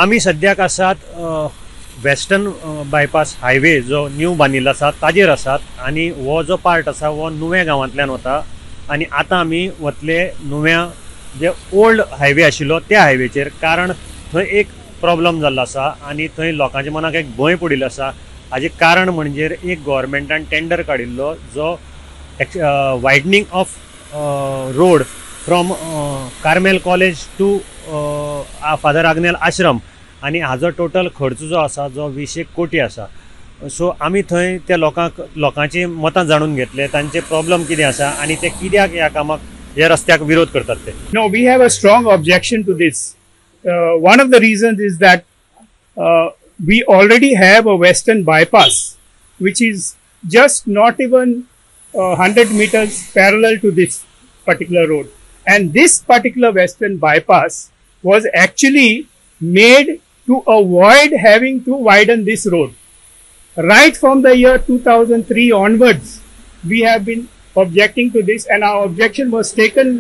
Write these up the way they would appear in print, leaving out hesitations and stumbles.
आमी सद्याक आसात वेस्टर्न बायपास हायवे जो न्यू बांदिल्लो आसा ताजेर आसात आनी हो जो पार्ट आसा हो नुवें गांवांतल्यान वता आनी आतां आमी वतले नुव्या जे ओल्ड हायवे आशिल्लो त्या हायवेचेर, कारण थंय एक प्रॉब्लम जाल्लो आसा आनी थंय लोकांच्या मनाक एक भंय पडिल्लो आसा. हाजें कारण म्हणजे एक गोवोरमेंटान टेंडर काडिल्लो जो widening of road from Carmel college to Father Agnel Ashram आनी हाजो टोटल खर्च जो आसा जो 20 कोटी आसा. सो आमी थंय त्या लोकांक लोकांची मतां जाणून घेतले, तांचे प्रॉब्लम कितें आसा आनी ते कित्याक ह्या कामाक ह्या रस्त्याक विरोध करतात ते. No, we have a strong objection to this. One of the reasons is that we already have a western bypass which is just not even 100 meters parallel to this particular road, and this particular western bypass was actually made to avoid having to widen this road. Right from the year 2003 onwards, we have been objecting to this, and our objection was taken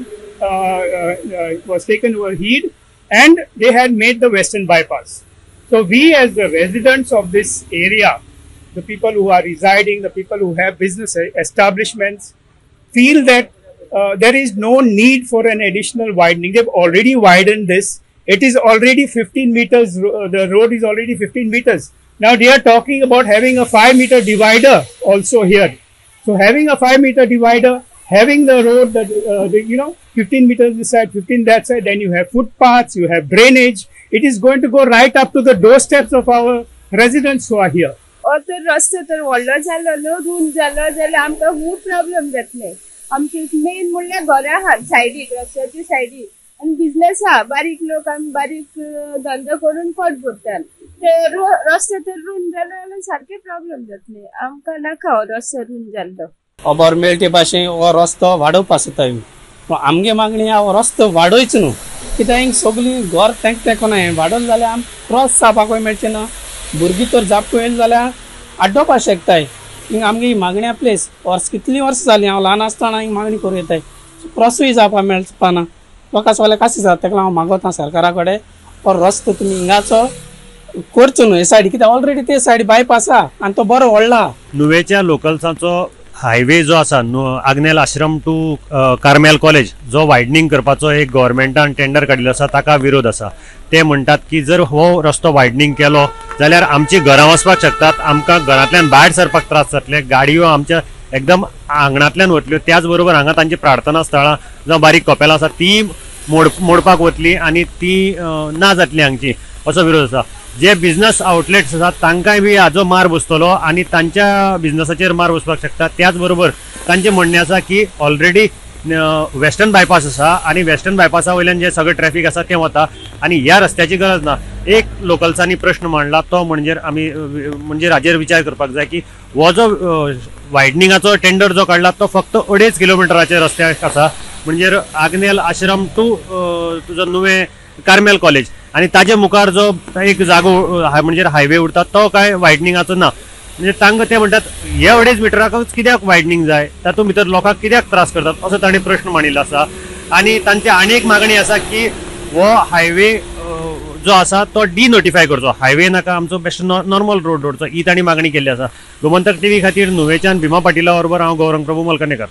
heed, and they had made the western bypass. So we, as the residents of this area, the people who are residing, the people who have business establishments, feel that there is no need for an additional widening. They've already widened this. It is already 15 meters, the road is already 15 meters. Now they are talking about having a 5-meter divider also here. So having a 5-meter divider, having the road that, 15 meters this side, 15 that side, then you have footpaths, you have drainage. It is going to go right up to the doorsteps of our residents who are here. हो तर रस्तो तर व्हडलो जालो न्हू, रूंद जालो जाल्यार आमकां खूब प्रॉब्लम जातले. आमची मेन म्हणल्यार घरां आहात सायडीक, रस्त्याच्या सायडीक, आनी बिजनेस आहा. बारीक लोक आमी बारीक धंदो करून पोट भरतात. ते रस्तो तर रूंद जालो जाल्यार सारके प्रॉब्लम जातले. आमकां नाका हो रस्तो रूंद जाल्लो. खबर मेळटे भाशेन हो रस्तो वाडोवपा सोदता. पूण आमगे मागणी आहा हो रस्तो वाडोवचो न्हू, कित्याक हिंग सगळीं घर तेंक तेंकोन हें वाडोवलें जाल्यार आमकां क्रॉस जावपाकूय मेळचें ना. भुरगीं तर जापको येयलें जाल्यार आड्डोवपाक शकताय. हिंग आमगे ही मागण्या प्लेस वर्स कितलीं वर्सां जालीं, हांव ल्हान आसतना हिंग मागणी करूं येताय. क्रॉसूय जावपाक मेळपा ना. लोकां सगळें कशें जाता तेका हांव मागोता सरकारा कडेन हो रस्तो तुमी हिंगाचो करचो न्हू हे सायडी, कित्याक ऑलरेडी ते सायडी बायपास आहा आनी तो बरो व्हडला. नुवेच्या लोकल्सांचो हायवे जो आसा आग्नेल आश्रम टू कार्मेल कॉलेज जो वायडनींग करपाचो एक गोवोरमेंटान टेंडर काडिल्लो आसा ताका विरोध आसा. ते म्हणटात की जर हो रस्तो वायडनींग केलो जाल्यार आमची घरां वचपाक शकतात, आमकां घरांतल्यान भायर सरपाक त्रास जातले, गाडयो आमच्या एकदम आंगणांतल्यान वतल्यो, त्याच बरोबर हांगा तांची प्रार्थना स्थळां जावं बारीक कपेलां आसा ती मोडपाक वतली आनी ती ना जातली हांगची, असो विरोध आसा. जे बिजनस आउटलेट्स आसात तांकांय बी हाजो मार बसतलो आनी तांच्या बिजनसाचेर मार बसपाक शकता. त्याच बरोबर तांचें म्हणणें आसा की ऑलरेडी वेस्टर्न बायपास आसा आनी वेस्टर्न बायपासा वयल्यान जें सगळें ट्रॅफीक आसा तें वता आनी ह्या रस्त्याची गरज ना. एक लोकल्सांनी प्रश्न मांडला तो म्हणजे आमी म्हणजे हाजेर विचार करपाक जाय की हो जो वायडनिंगाचो टेंडर जो काडला तो फक्त 2.5 किलोमिटराचेर रस्त्याक आसा, म्हणजे आग्नेल आश्रम टू तुजो नुवें कार्मेल कॉलेज आनी ताजे मुखार जो एक जागो म्हणजे हायवे उरता तो काय वायडनिंगाचो ना. म्हणजे तांकां ते म्हणटात हे 2.5 मिटराकूच कित्याक वायडनींग जाय, तातूंत भितर लोकांक कित्याक त्रास करतात असो तांणी प्रश्न मांडिल्लो आसा. आनी तांची आनी एक मागणी आसा की हो हायवे जो आसा तो डिनोटिफाय करचो, हायवे नाका आमचो बेस्ट नॉर्मल रोड दवरचो, ही तांणी मागणी केल्ली आसा. गोमंतक टीव्ही खातीर नुवेच्यान भीमा पाटिला बरोबर हांव गौरंग प्रभू मलकणेकर.